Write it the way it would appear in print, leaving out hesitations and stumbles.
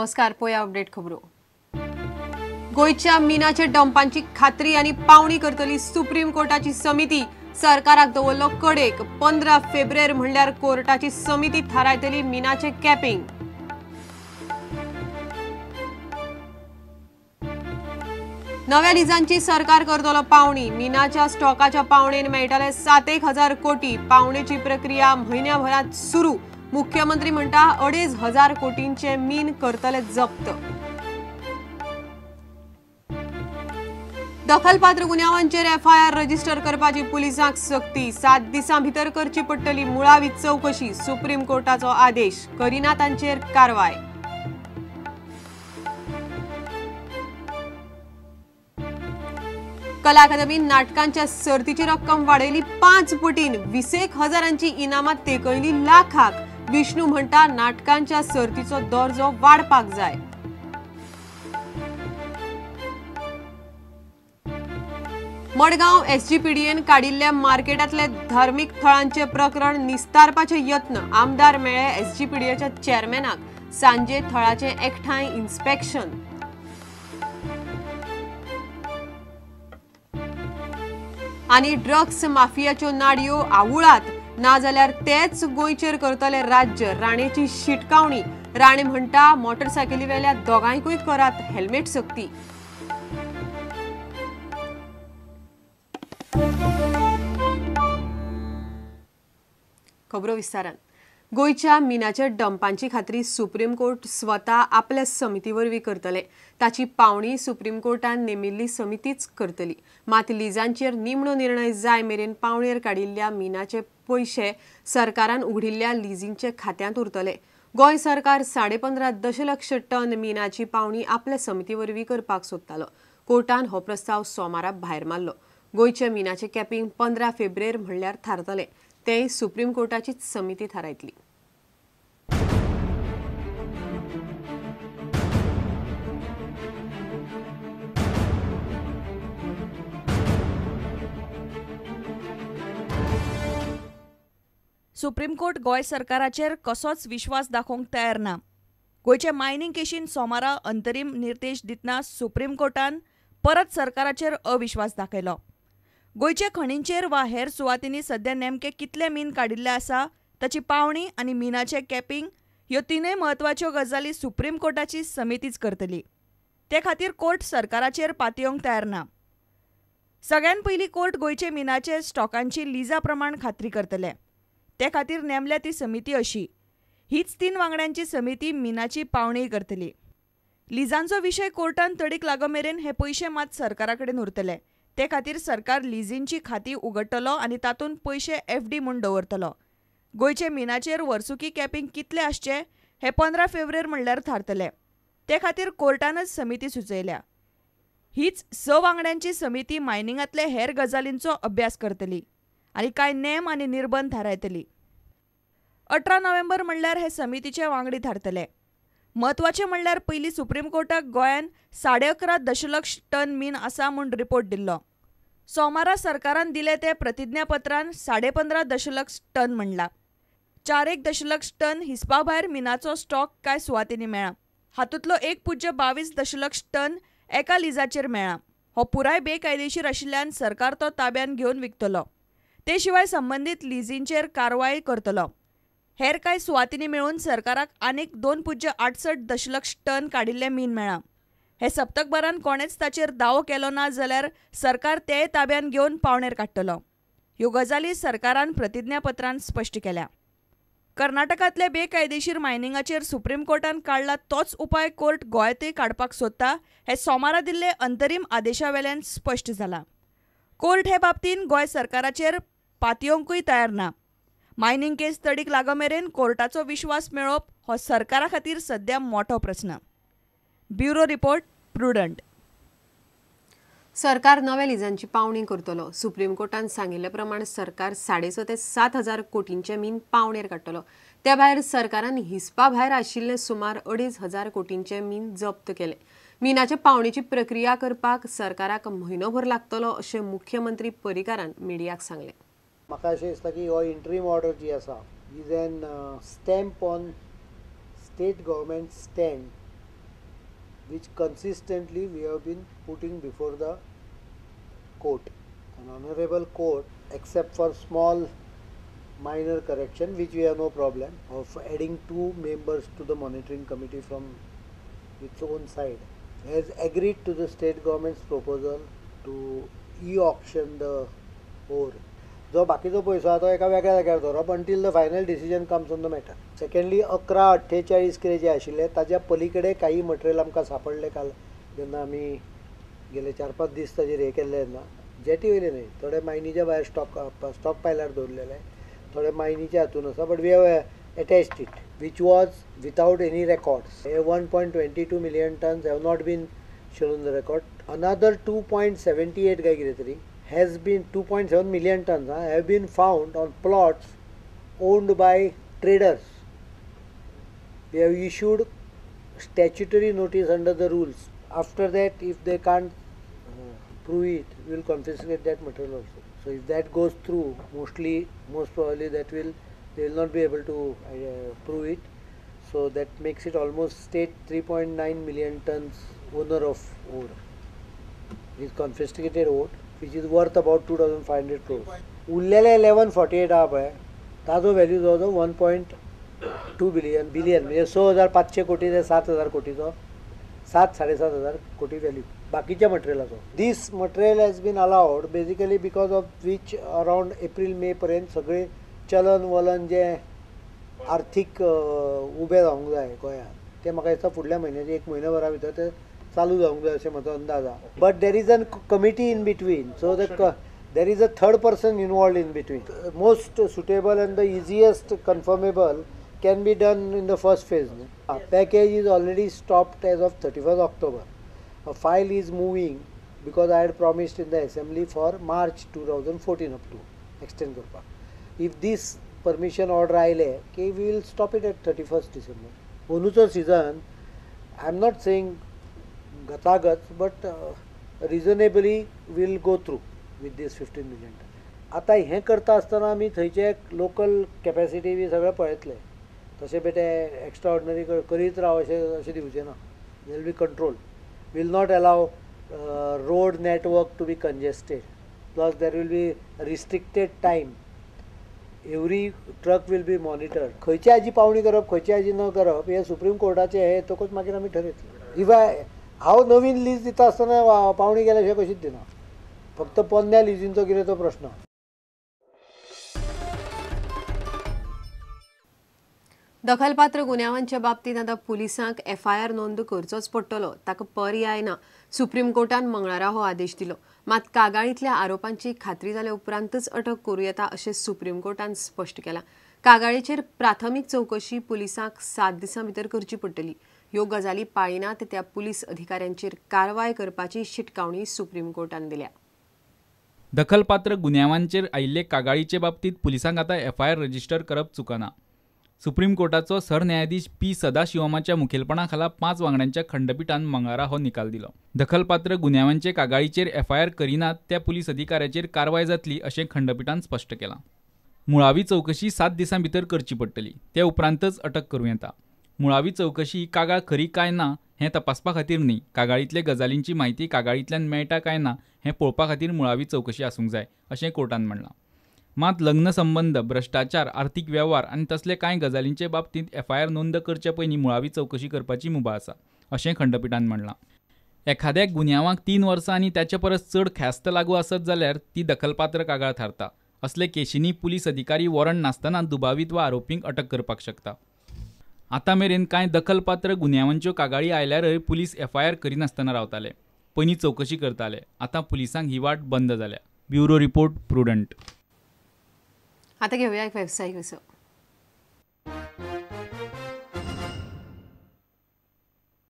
नमस्कार, पोया अपडेट खबरो। गोंयच्या मिनाच्या डंपांची खात्री आनी पावणी करतली सुप्रीम कोर्टाची समिती। सरकाराक दवरलो कडेक। 15 फेब्रुवारी म्हणल्यार कोर्टाची समिती थारायतली मिनाचे कॅपिंग। नव्या लिजांची सरकार करतलो पावणी। मिनाच्या स्टॉकाच्या पावणेन मेळटले 7,000 कोटी। पावणेची प्रक्रिया म्हयन्याभरात सुरू। मुख्यमंत्री म्हणटा 2,500 कोटींचे मीन करतले जप्त। दखलपात्र गुन्यांवांचेर एफआयआर रजिस्टर करपाची पुलिसांक सक्ती। 7 दिसां भितर करची पडटली मुळावी चौकशी। सुप्रीम कोर्टाचो आदेश, करीना तांचेर कारवाय। कला अकादमीन नाटकांच्या सर्तीची रक्कम वाडयली 5 पटीन। 20,000 इनामां तेकयली लाखाक। विष्णू म्हणटा नाटकांच्या सर्तीचो दर्जो वाडपाक जाय। मडगांव एसजीपीडीएन काडिल्ल्या मार्केटांतले धार्मिक थळांचे प्रकरण निस्तारपाचे यत्न। आमदार मेळ्ळे एसजीपीडीएच्या चेअरमॅनाक। सांजे थळाचे एकठांय इन्स्पेक्शन। आनी ड्रग्स माफियाच्यो नाडयो आवुळात, ना जाल्यार तेच गोंयचेर करतले राज्य। राणेची शिटकावणी। राणे म्हणटा मोटरसायकली वेल्या दोगांयकूय करात हेल्मेट सक्ती। खबरो विस्तारान। गोंयच्या मिनाच्या डंपांची खात्री सुप्रीम कोर्ट स्वता आपल्या समिती वरवीं करतले। ताची पावणी सुप्रीम कोर्टान नेमिल्ली समितीच करतली। मात लिजांचेर निमणो निर्णय जाय मेरेन पावणेर काडिल्ल्या मिनाचे पयशे सरकारान उघडिल्ल्या लिजींचे खात्यांत उरतले। गोंय सरकार 15.5 दशलक्ष टन मिनाची पावणी आपल्या समिती वरवीं करपाक सोदतालो। कोर्टान हो प्रस्ताव सोमारा भायर मारलो। गोंयच्या मिनाचे कॅपिंग 15 फेब्रुवारी म्हणल्यार थारतले। ते सुप्रीम कोर्टाचीच समिती थारायतली। सुप्रीम कोर्ट गोंय सरकाराचेर कसोच विश्वास दाखोवंक तयार ना। गोंयचे मायनिंग केशीन सोमारा अंतरीम निर्देश दितना सुप्रीम कोर्टान परत सरकाराचेर अविश्वास दाखयलो। गोंयच्या खणींचेर वा हेर सुवातींनी सध्या नेमके कितले मीन काडिल्ले आसा ताची पावणी आनी मिनाचें कॅपिंग ह्यो तिनूय म्हत्वाच्यो गजाली सुप्रीम कोर्टाची समितीच करतली। ते खातीर कोर्ट सरकाराचेर पातयेवंक तयार ना। सगळ्यान पयलीं कोर्ट गोंयचे मिनाचे स्टॉकांची लिजा प्रमाण खात्री करतले। ते खातीर नेमल्या ती समिती अशी। हीच 3 वांगड्यांची समिती मिनाची पावणीय करतली। लिजांचो विशय कोर्टान तडीक लागो मेरेन हे पयशे मात सरकारा कडेन उरतले। ते खातीर सरकार लिजींची खाती उगडटलो आनी तातूंत पयशे एफडी म्हूण दवरतलो। गोंयचे मिनाचेर वर्सुकी कॅपिंग कितले आसचे हे 15 फेब्रुवारी म्हणल्यार थारतले। ते खातीर कोर्टानच समिती सुचयल्या। हीच 6 वांगड्यांची समिती मायनिंगांतले हेर गजालींचो अभ्यास करतली आनी कांय नेम आनी निर्बंध थारायतली। 18 नोव्हेंबर म्हणल्यार हे समितीचे वांगडी थारतले। म्हत्वाचें म्हणल्यार पयलीं सुप्रीम कोर्टाक गोंयान 11.5 दशलक्ष टन मीन आसा म्हूण रिपोर्ट दिल्लो। सोमारा सरकारान दिले ते प्रतिज्ञापत्रान 15.5 दशलक्ष टन म्हणला। 4.1 दशलक्ष टन हिसपा भायर मिनाचो स्टॉक कांय सुवातींनी मेळ्ळा। हातूंतलो 1.22 दशलक्ष टन एका लिजाचेर मेळ्ळा। हो पुराय बेकायदेशीर आशिल्ल्यान सरकार तो ताब्यान घेवन विकतलो। ते शिवाय संबंदीत लिजींचेर कारवाय करतलो। हेर कांय सुवातींनी मेळून सरकाराक आनीक 2.68 दशलक्ष टन काडिल्लें मीन मेळ्ळां। हे सप्तकभरान कोणेच ताचेर दावो केलो ना जाल्यार सरकार तेय ताब्यान घेवन पावणेर काडटलो। ह्यो गजाली सरकारान प्रतिज्ञापत्रान स्पश्ट केल्या। कर्नाटकांतल्या बेकायदेशीर मायनिंगाचेर सुप्रीम कोर्टान काडला तोच उपाय कोर्ट गोंयांतय काडपाक सोदता हे सोमारा दिल्ले अंतरीम आदेशा वेल्यान स्पश्ट जाला। कोर्ट हे बाबतींत गोंय सरकाराचेर पातयेवंकूय तयार ना। मायनिंग केस तडीक लागो मेरेन कोर्टाचो विश्वास मेळोवप हो सरकारा खातीर सध्या मोठो प्रस्न। Bureau report, Prudent. सरकार नव्या लिजांची पावणी करतलो। सुप्रीम कोर्टान सांगिल्ले प्रमाण सरकार 6.5 ते 7,000 कोटींचे मीन पावणेर काडटलो। त्या भायर सरकारान हिसपा भायर आशिल्ले सुमार 2,500 कोटींचे मीन जप्त केले। मिनाचे पावणेची प्रक्रिया करपाक सरकाराक म्हयनोभर लागतलो अशें मुख्यमंत्री पर्रीकारान मिडियाक सांगलें। म्हाका अशें दिसता की हो इंट्रीम ऑर्डर जी आसा is an stamp on state government stand which consistently we have been putting before the court. An honourable court, except for small minor correction which we have no problem of adding 2 members to the monitoring committee from its own side, has agreed to the state government's proposal to e-auction the ore. जो बाकीचो पयसो आहा तो एका वेगळ्या जाग्यार दवरप until the final decision comes on the matter. Secondly, 1148 कितें जें आशिल्लें ताज्या पलीकडे काही मटेरियल आमकां सांपडलें काल जेन्ना आमी गेले 4-5 दीस ताजेर हें केल्लें तेन्ना जेटी वयले न्हय, थोडे मायनीच्या भायर स्टॉक पायलार दवरलेले, थोडे मायनीच्या हातून आसा, but we have attached it which was without any records. Hey 1.22 million tons have not been shown on the record. Another 2.78 काय कितें तरी has been 2.7 million tons have been found on plots owned by traders. We have issued statutory notice under the rules. After that, if they can't prove it, we will confiscate that material also. So if that goes through, most probably that will, they will not be able to prove it. So that makes it almost state 3.9 million tons owner of ore. It is confiscated ore, which is worth about 2,500 crores. उरलेले 1148 आहा पळय, ताजो value जवळ जवळ 1.2 billion म्हणजे 6,500 कोटी ते 7,000 कोटीचो, 7-7.5 हजार कोटी व्हॅल्यू बाकीच्या मटेरियलाचो. This material has been allowed basically because of which around April May पर्यंत सगळे चलन वलन जे आर्थीक उबें जावंक जाय गोंयांत, तें म्हाका दिसता फुडल्या म्हयन्याचे एक म्हयन्या भरा भितर तें चालू जावंक जाय अशें म्हजो अंदाज आहा. But there is an committee in between, so the there is a third person involved in between. Most suitable and the easiest confirmable can be done in the first phase. Package is already stopped as of 31st October. A file is moving because I had promised in the assembly for March 2014 up to extend करपाक. If this permission order आयले की we will stop it at 31st December. अंदूचो season, I am not saying गतागत, but reasonably will go through with this 15 million ton. आतां हें करता आसतना आमी थंयचे local capacity बी सगळें पळयतले, तशें बेटे एक्स्ट्रा ऑर्डिनरी करीत राव अशें अशें दिवचें ना. Will be control, will not allow road network to be congested, plus there will be restricted time, every truck will be monitored. खंयची हाजी पावणी करप, खंयची हाजी न करप हें सुप्रीम कोर्टाचें हें येतकूच मागीर आमी ठरयतले. If I हांव नवीन लीज दिता आसतना पावणी केल्या अशें कशीच दिना, फक्त पोन्न्या लिजींचो कितें तो प्रश्न. दखलपात्र गुन्यांवांच्या बाबतींत आतां पुलिसांक एफआयआर नोंद करचोच पडटलो, ताका पर्याय ना. सुप्रीम कोर्टान मंगळारा हो आदेश दिलो. मात कागाळींतल्या आरोपांची खात्री जाल्या उपरांतच अटक करूं येता अशें सुप्रीम कोर्टान स्पश्ट केलां. कागाळीचेर प्राथमीक चवकशी पुलिसांक 7 दिसां भितर करची पडटली. ह्यो गजाली पाळिनात त्या पुलीस अधिकाऱ्यांचेर कारवाय करपाची शिटकावणी सुप्रीम कोर्टान दिल्या. दखलपात्र गुन्यांवांचेर आयिल्ले कागाळीचे बाबतींत पुलिसांक आतां एफआयआर रजिस्टर करप चुकना. सुप्रीम कोर्टाचो सरन्यायाधीश पी सदाशिवमाच्या मुखेलपणा खाला 5 वांगड्यांच्या खंडपीठान मंगळारा हो निकाल दिलो. दखलपात्र गुन्यांवांचे कागाळीचेर एफआयआर करिनात त्या पुलीस अधिकाऱ्याचेर कारवाय जातली अशें खंडपीठान स्पश्ट केलां. मुळावी चवकशी 7 दिसां भितर करची पडटली, ते उपरांतच अटक करूं येता. मुळावी चवकशी ही कागाळ खरी काय ना हें तपासपा खातीर न्ही, कागाळींतले गजालींची म्हायती कागाळींतल्यान मेळटा काय ना हें पळोवपा खातीर मुळावी चवकशी आसूंक जाय अशें कोर्टान म्हणलां. मात लग्न संबंद, भ्रश्टाचार, आर्थीक वेव्हार आनी तसले कांय गजालींचे बाबतींत एफआयआर नोंद करचे पयलीं मुळावी चवकशी करपाची मुभा आसा अशें खंडपीठान म्हणलां. एखाद्या गुन्यांवाक 3 वर्सां आनी ताचे परस चड ख्यास्त लागू आसत जाल्यार ती दखलपात्र कागाळ थारता. असले केशींनी पुलीस अधिकारी वॉरंट नासतना दुबावीत वा आरोपींक अटक करपाक शकता. आतां मेरेन कांय दखलपात्र गुन्यांवांच्यो कागाळी आयल्यारय पुलीस एफआयआर करिनासतना रावताले, पयलीं चवकशी करताले. आतां पुलिसांक ही वाट बंद जाल्या. Bureau report, Prudent. आता घेऊया एक व्यावसायिक विसव.